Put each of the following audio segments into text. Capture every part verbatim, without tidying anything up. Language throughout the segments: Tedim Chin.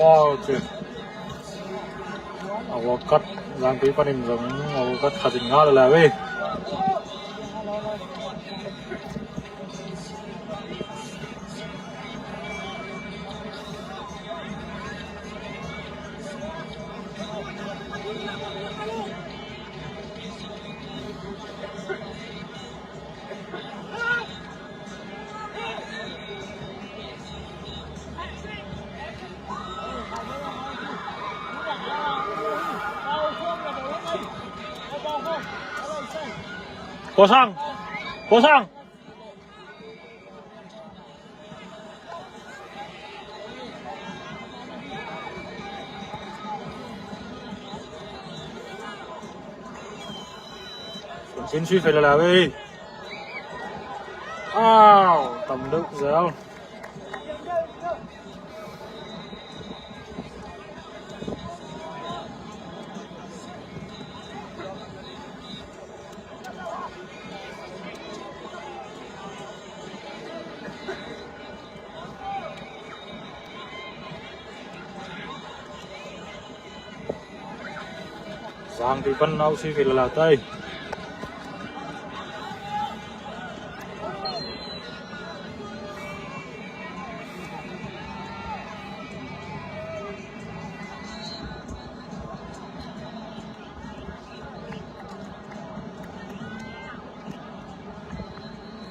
Aw, ci. A World Cup, Zangpi panin zong a World Cup khat in ngah lala ve. Kosang. Kosang. Sin sui fela la ve. Aw, tam deuh zel. Zangpi pan Aussie fei lala tai.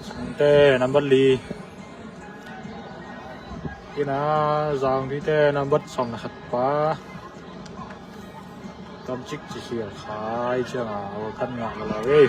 Sungte nambat li. Kina Zangpite nambat sawm na khat pa. Tamcik ci hial khai cianga a kan ngah lala ve.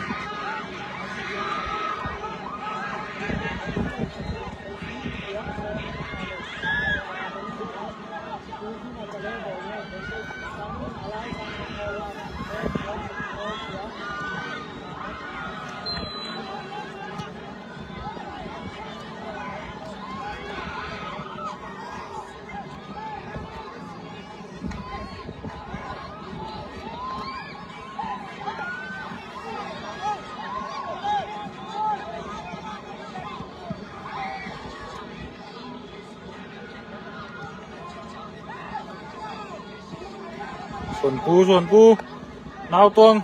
Suanpu, Suanpu. Nau tuang.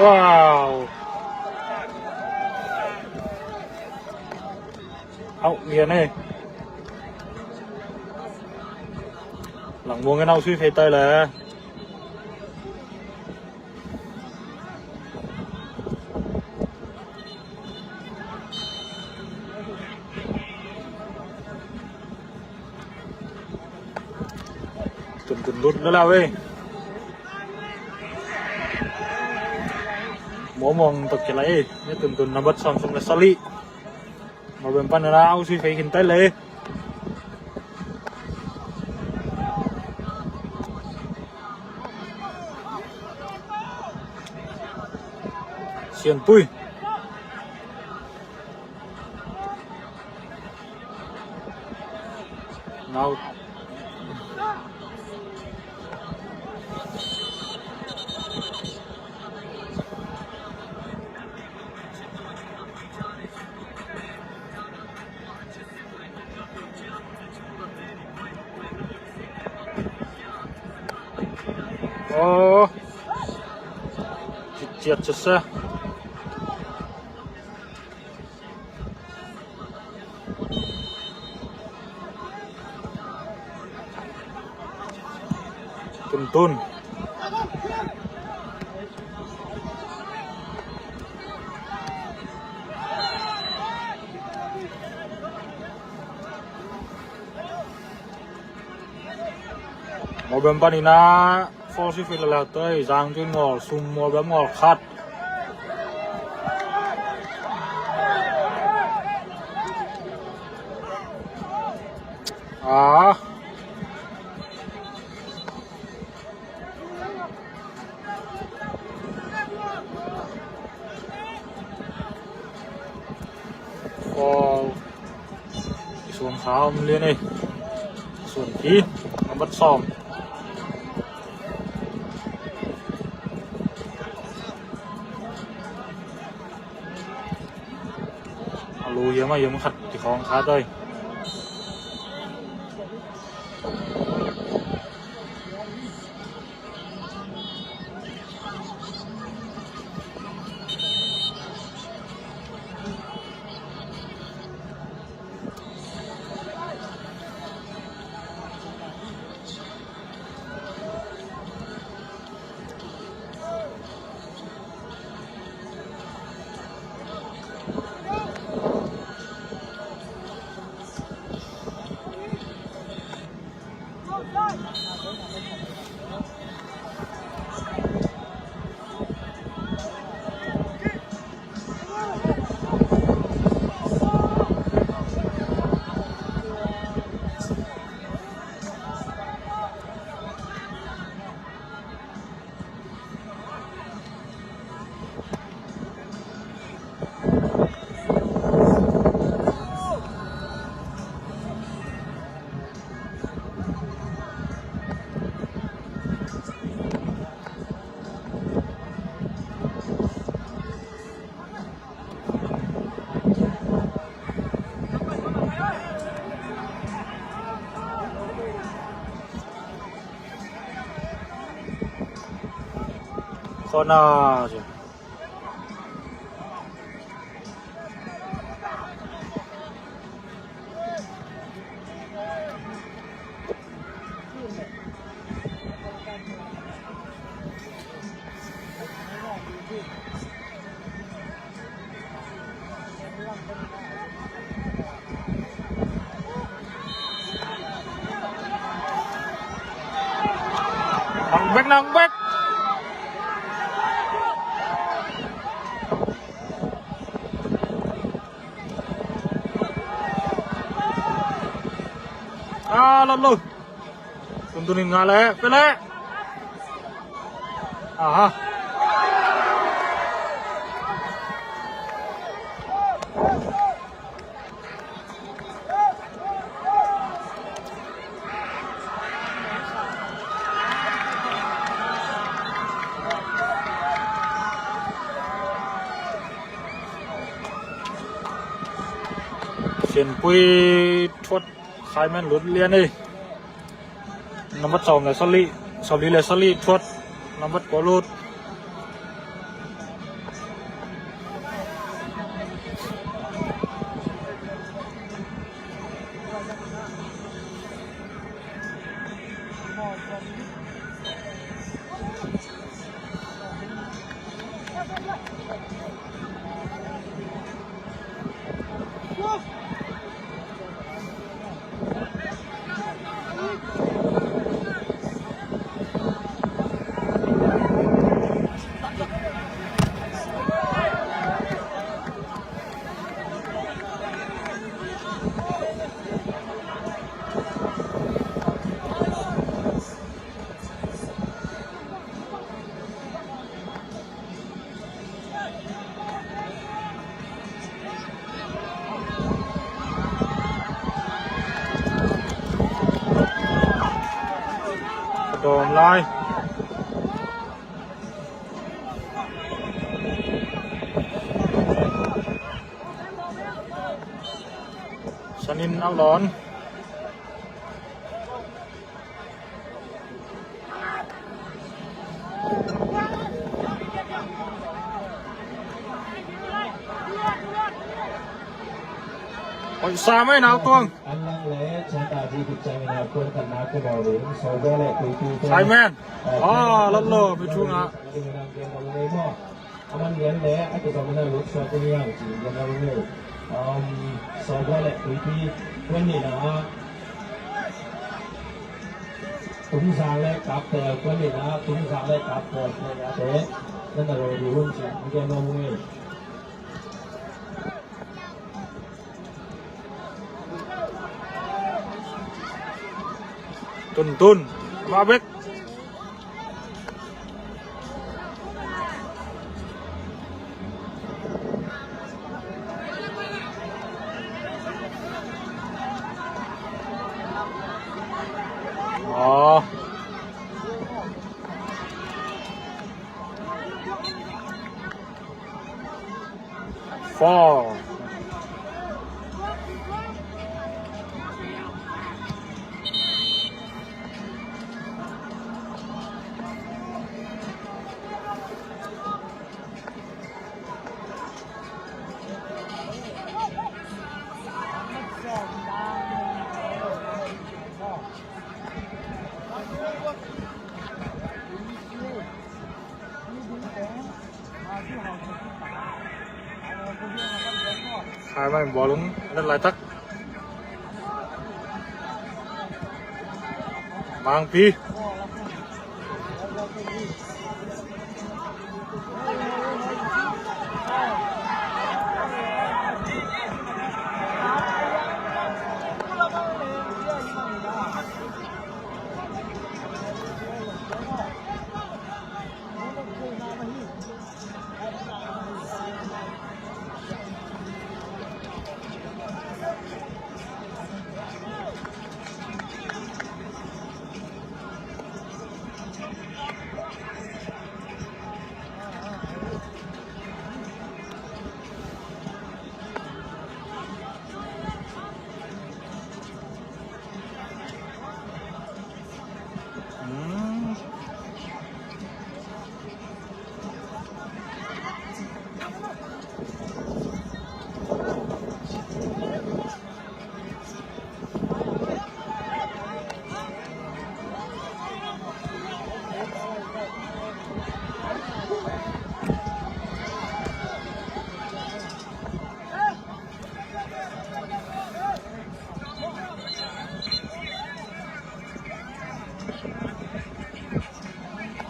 Wow. Au, ngian e. Langmuang in Aussie fei tai le. Tuntun lut lala ve. Muamong tok kila e. Ni Tuntun nambat sawm sung le sali. Mabem pan na Aussie fei khin tai le. Sianpui. Nau. Aw. Ciciat sasa. Tuntun. Mawlbem panin ah four six fei lala toi, Zangtui ngawl sum, Mawlbem ngawl khat. Ah. Foul. Suang kha om lian ei. Suan ki. Nambat sawm. Yama yam khat kikhawng khat oi. Corner. Nang bek, nang bek. Ah, lalo. Tuntunin nga le, pele. Aha. Sianpui thuat khai men lut lian ei. Nambat sawm le sali, sawmli le sali thuat. Nambat kua lut. Dawm lai. Sanin a lawn. Oi, sa mai nau tuang. An lang le chanta ji bik chang ina kuan kan na ku mau ding. Sau ga le kui kui. Sai men. Ah, lalo, bi thu nga. A man lian le a kizom ina lut suak ina yang ci lian a lut. Um, Sawbua le Tuipi kuan nihna ah Tumzang le Kaptel kuan nihna ah Tumzang le Kaptel kuan nihna te na na lo ding un ci lian a lut. Tun tun. Mabek. Oh. Four. Ai mai bawlung, a dat laitak. Mangpi.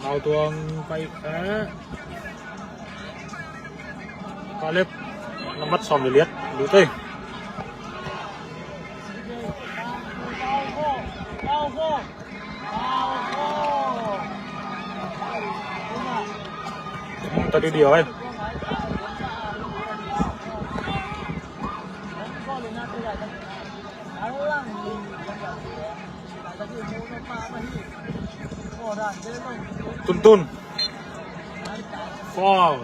Mautuang pai kha. Kalep nambat sawm le liat lut ei. Tadi dia ei. Tuntun. Foul.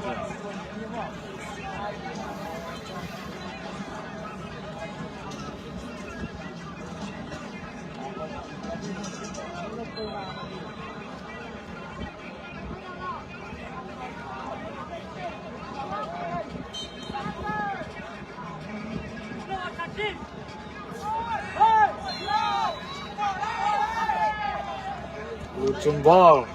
Ujung ball.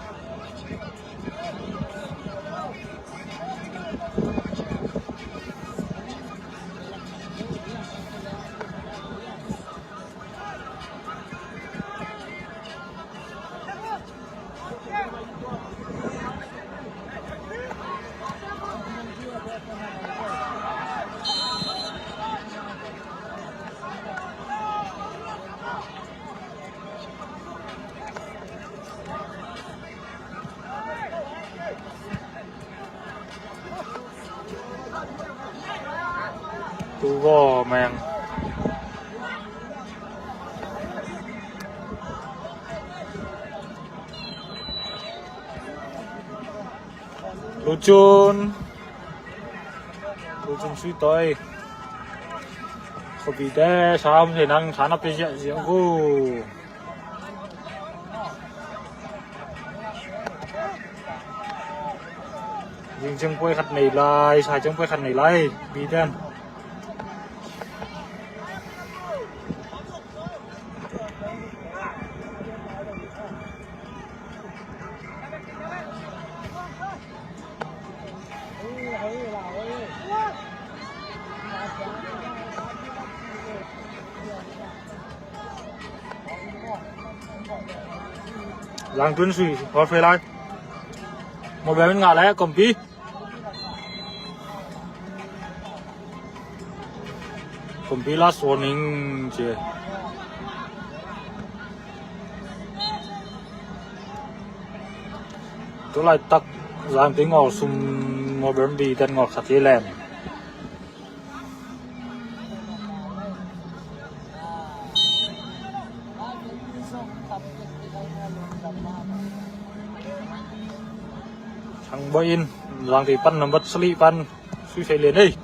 Tu go meng. Luchun. Luchun sui toi. Kopi te sam se nang sana pe sia sia go. Zing ciang puai khat nei lai, sai ciang puai khat nei lai, Biten. Zangtun sui, hot fei lai. Mobile min ngah le, kompi. Kompi last warning ci. Tu laitak Zangtun ngol sum, Mobile Biten ngol khat ci lem. Thang Boih in, Zangtei pan, nambat sali pan, sui sai lian ei.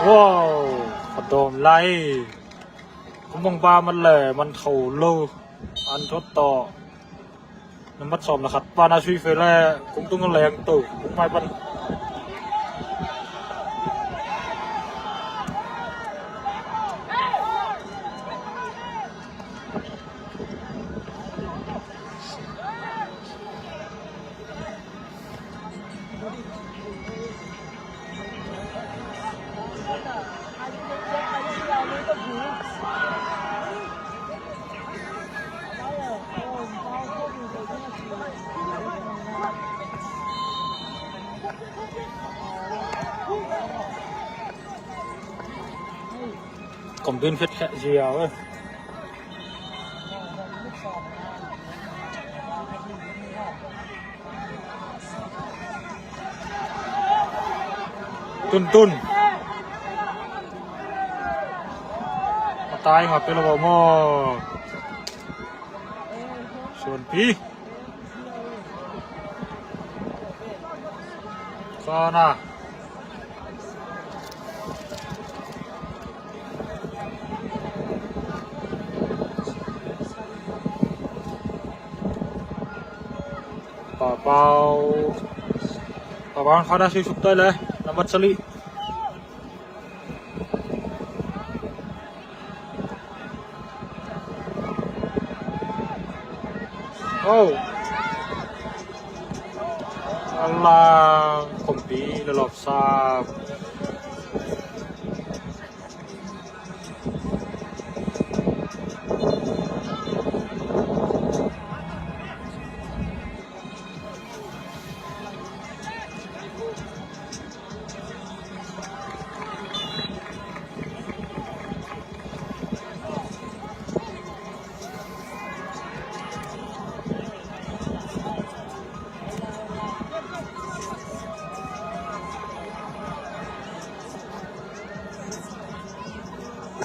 Wow, ka dawm lai. Kumbang pa man le, man tho lo. An thot tawh. Nambat sawm le khat pan a sui fei le, kung tung leng to, kung mai pan. Kombin fit kheh zia ve. Tun tun. Matai ngah pia lo maw. Suanpi. Sana. Papau. Papau khada si suk tai le. Nambat sali. Oh. Alah, kompi lelop sap.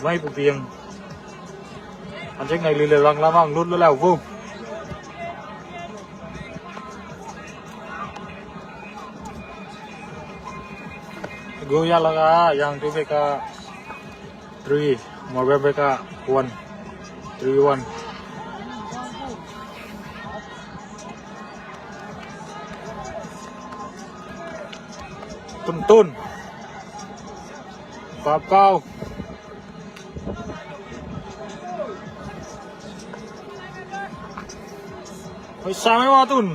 Mai pu piang. An cek nai li le lang lamang lut lo lau vum. Go ya la ka yang tu beka three, Mawlviam beka one, three one. Tun tun. Papau. Hoih sang ei ma tun.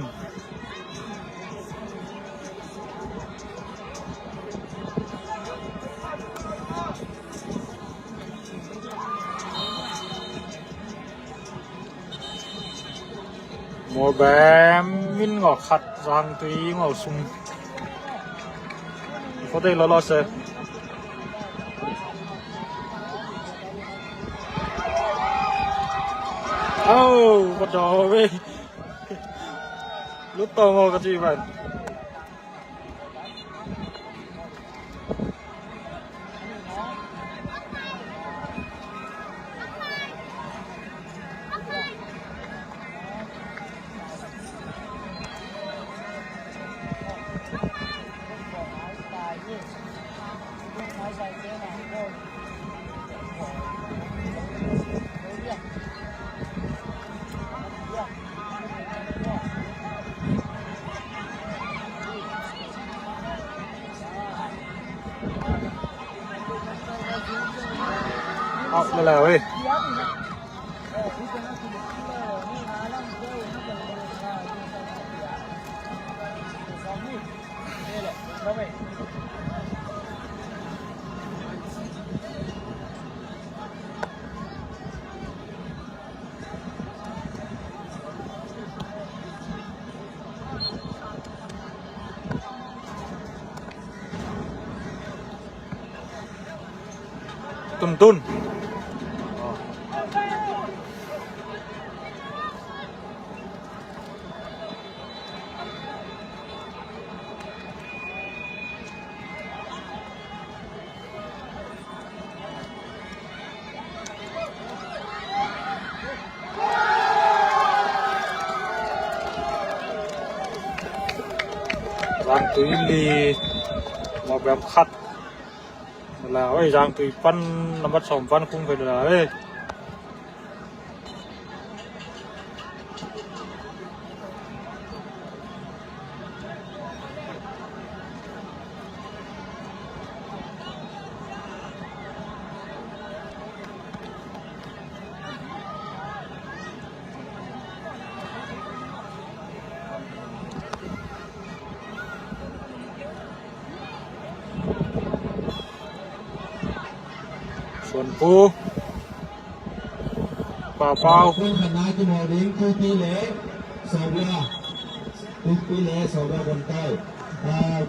Mawlviam in ngawh khat, Zangtui ngawh sung. Khuate lawlaw se. Oh, ka daw ve. Lut tawh maw ka ci van. Out na leu hi. Tun tun. Zangtui li, Mawlviam khat. Oi, Zangtui pan, nambat sawm pan khung phei la, eh. Suanpu. Papau. Khan nai tu mawh ding, thupi le sawm la. Thupi le sawm la kon tai. Ah,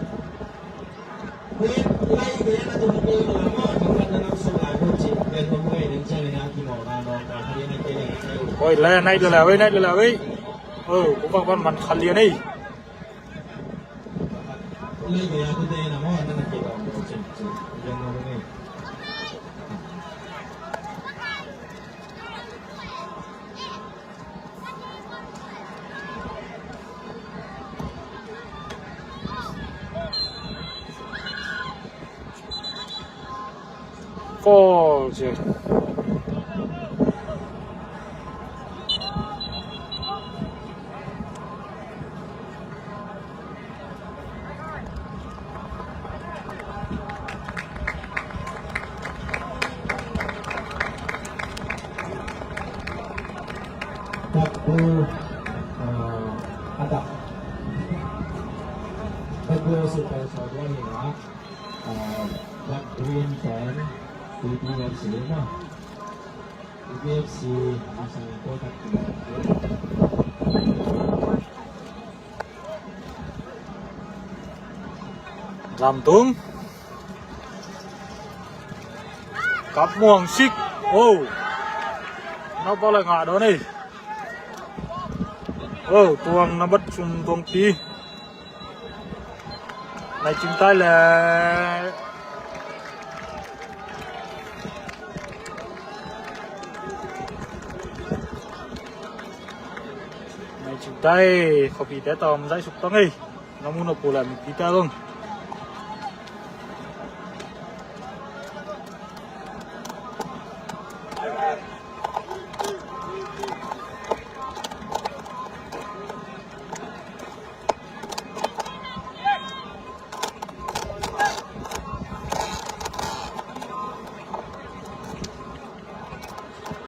Oi, le, nai de la, wei, nai de la, wei. Oi, ko bang ban man kha lian ei. Foul ci. Takbur, uh, adak. Takbur Super Short Running, ah. Ah, Black Green Ten, P P F C, no? P P F C, masang ko tak. Lamtung. Kap muang sik. Oh. Nau pa lai ngah dawn ei. Oh, tuang na bat sum tuang pi. Nai Cing Tai le. Nai Cing Tai, khuapite tawm zai suk tang ei. Na mu na pu le mipite zong.